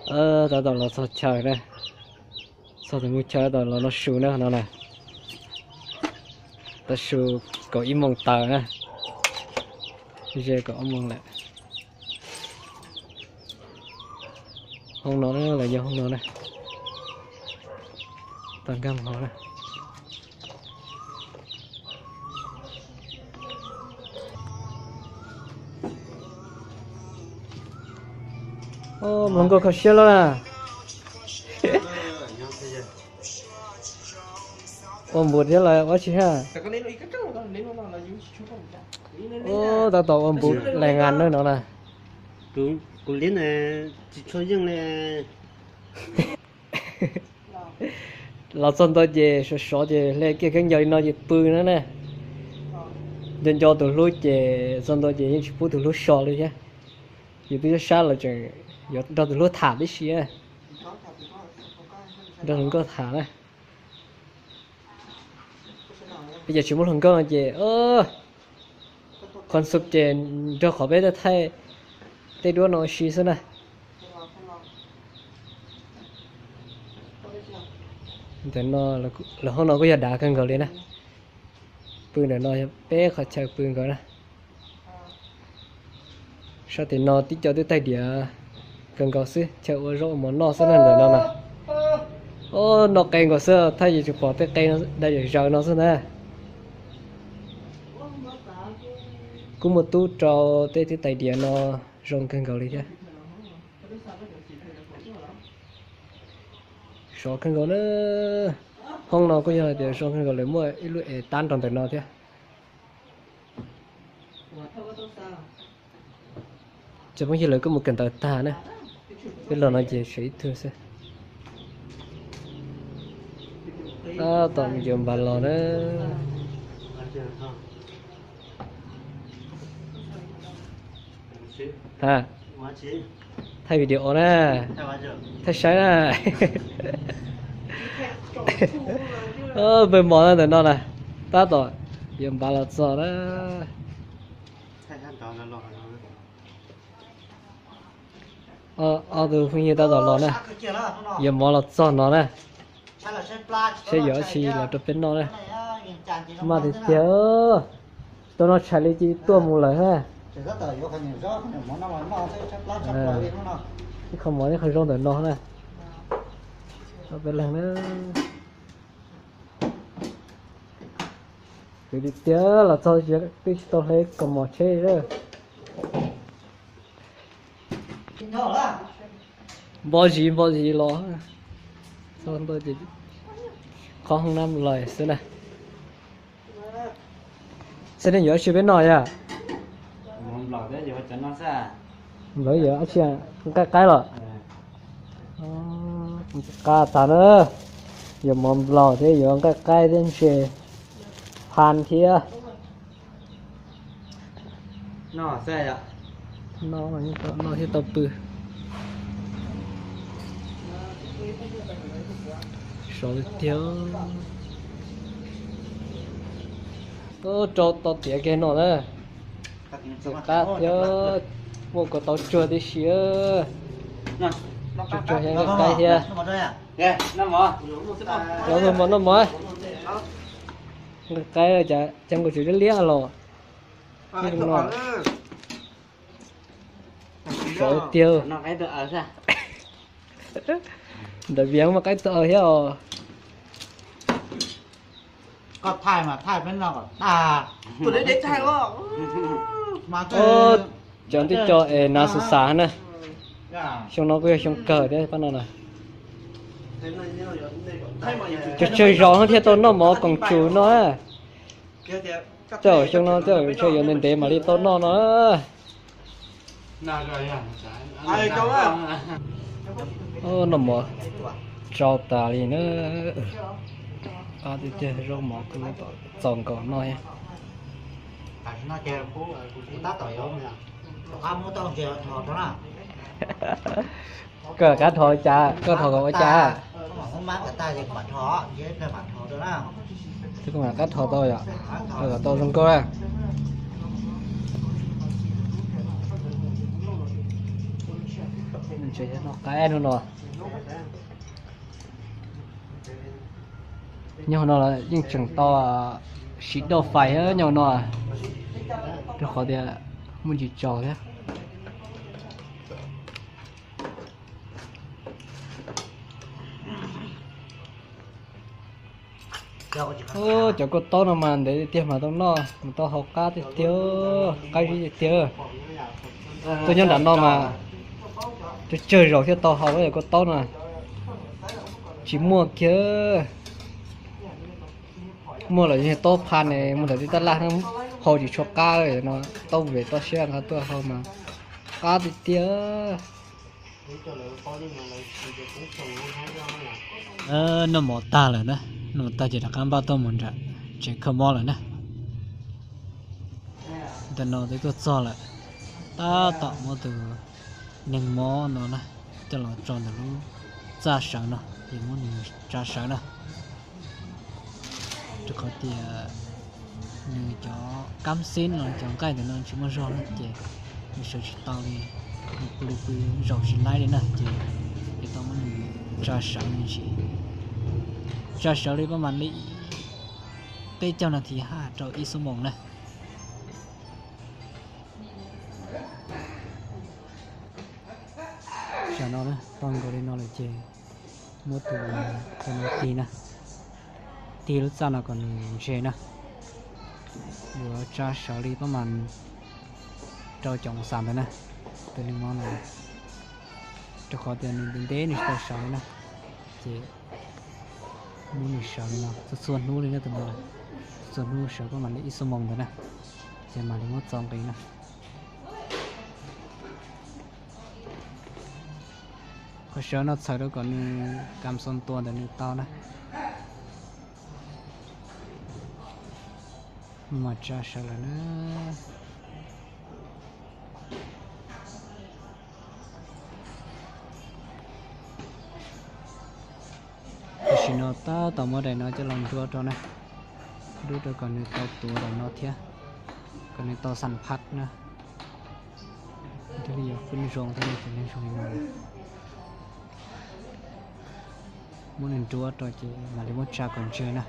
Tab tom los txog chaw na, txog tus mus chaw tab tom los noj su na no na. Tav su kaum ib moos tawm na, ze kaum ob moos lawm. Hoob no na, lawv nyob hoob no na, tau nkag hov na. Mluas nkauj kho siab lawm na. Ua npus thiab los ua tsi ha. Tab tom ua npus lais ngas na no na. Kuv liab na, tsis tshua yeej li. Los txog ntua ces sov sov ces hle kiag khaub ncaws li no ces pw na na. Nco nco tus hlub ces txog ntua ces yeej tsis pub tus hlub so li thiab. Yus twb sab los tseem yuav nrog tus hlub tham tib si, nrog hluas nkauj tham na. Ib yam tsis muaj hluas nkauj no ces qhov xub ces nrog qhov peb thaij tej duab no ua si xwb na. Ntawm no, lawv hoob no kuj yog dav kawg nkaus li na. Pw ntawm no yog peb qhov chaw pw nkaus na. Sab tim no tib co twb taig diav kawg nkaus xwb, chaw ua zaub ua mov noj xwb na ntawm no na. Noj qe nkaus xwb, thaj yeej tsis pom tej qe dai zam zaws no xwb na. Kuj muaj tub rau tej twb taig diav no zoo kawg nkaus li thiab. Sov kawg nkaus na. Hoob no kuj yog tias zoo kawg nkaus, lawv muaj ib lub es tab rau ntawm no thiab. Cov phooj ywg lawv kuj mus kawm ntawv tag na, peb los no ces tshuav ib tug xwb. Tab tom yuav npaj los na. Ha, thaij video na, thaij saib na. Npawg mos na ntawm no na, tab tom yuav npaj los txog na. Ob tug phooj ywg tab tom los na, yuav mov los txog no na. Saib yuav dab tsi los rau peb noj na. Maj tiag tiag, tsis tau noj tshais li ces tuaj mus lawm na. Ib qho mov ib qho zaub ntawm no na. Peb leeg na. Kwv tiag tiag los txog twb tsis tau hle kaus mom tsheb li. Npo zis npo zis los, qhov hoob nab lais xwb na. Xib nej yuav dab tsi peb noj yom? Nplaum yuav dab tsi, nqaij qaib los? Qab tas na, yuav mov nplaum thiab yuav nqaij qaib thiab ntses, phan thiab. Noj thiab tau pw. Sov tiag. Rau tau tiav kiag no na. Qab thiab, muaj kua tau tsuag tib si. Tsuag tsuag thiab nqaij qaib thiab. Los mog noj mov. Nqaij qaib cas nkaus tsis liab liab los. Sov tiag. Ntawm Vias muaj qaib tau thiab os. Cov ntij co es hnav xav xav na. Xyoo no kuj yog xyoo kawg thiab pab no na. Tsawg tsawg zaus thiaj tau noj mov koom tsum no. Tej zaum xyoo no tej zaum ntshe yuav ntev ntev mam li tau noj no. Noj mov tsau tas li na. Qab tiag tiag, zaub mov kuj txaus nkaus noj thiab. Koj qab dhos cas, koj dhos kom ua cas? Twb koj mam qab dhos tau yom, kom tau zoo nkauj na. Noj qaib hnub no. Nyob no los yeej tseem tau siv doj fais nyob no, rau qhov tias muaj ntsis tsaus thiab. Cov kua taub no mas ntev tiag mas tau noj mas tau hau qab tiag tiag, qab zib tiag tiag. Tuaj nyob nram no mas tsawg tsawg zaus thiaj tau hau cov kua taub no. Tsis muaj kiag, muaj los yog taub pha ne, muaj ntawm tib tab laj hau tsis tshua qab no, taub vem toj siab nqa tuaj hau mas qab tiag tiag. Noj mov tag lawm na, noj mov tag ces rov qab npaj tuaj mus nram tsev kho mob lawm na. Ntawm no twb tuaj txog lawm, tab tom muab tus neeg mob no na coj los tso ntawm lub txaj sawv no ces muab nws tsa sawv na. Rau qhov tias nws cov kab xib no cov nqaij ntawm no tsis muaj zog na ces nws sawv tsis tau li, nws pw li pw zaum tsis laib li na ces yuav tau muab nws tsa sawv me ntsis. Tsa sawv li pab mam li peb caug nas this haj rau ib xuab moos na. Tam no na tau nkaus li no lawm ces muab tus, tus no tig na, tig lub txaj no kom nws ntseg na. Yuav tsa sawv li pab mam rau caum xas ntawd na, tus neeg mob no, rau qhov tias nws ntev ntev nws tsis tau sawv li na, ces muab nws sawv li no txhua txhua hnub li na tus no, txhua hnub sawv pab mam li ib xuab moos ntawd na, ces mam li muab txo nqi na. Qhov sawv no txhawm rau kom nws kam xoo tua ntawm nws tau na. Mas tsa sawv lawm na. Tam sim no tab tom muab daim no coj los nruab rau na, nruab rau kom nws tau tuav daim no thiab, kom nws tau xam phaj na. Thiaj li yuav pib zoo thiab no ces nej zoo li no. Muab nws nruab rau ces mam li muab tsa kom ntseg na.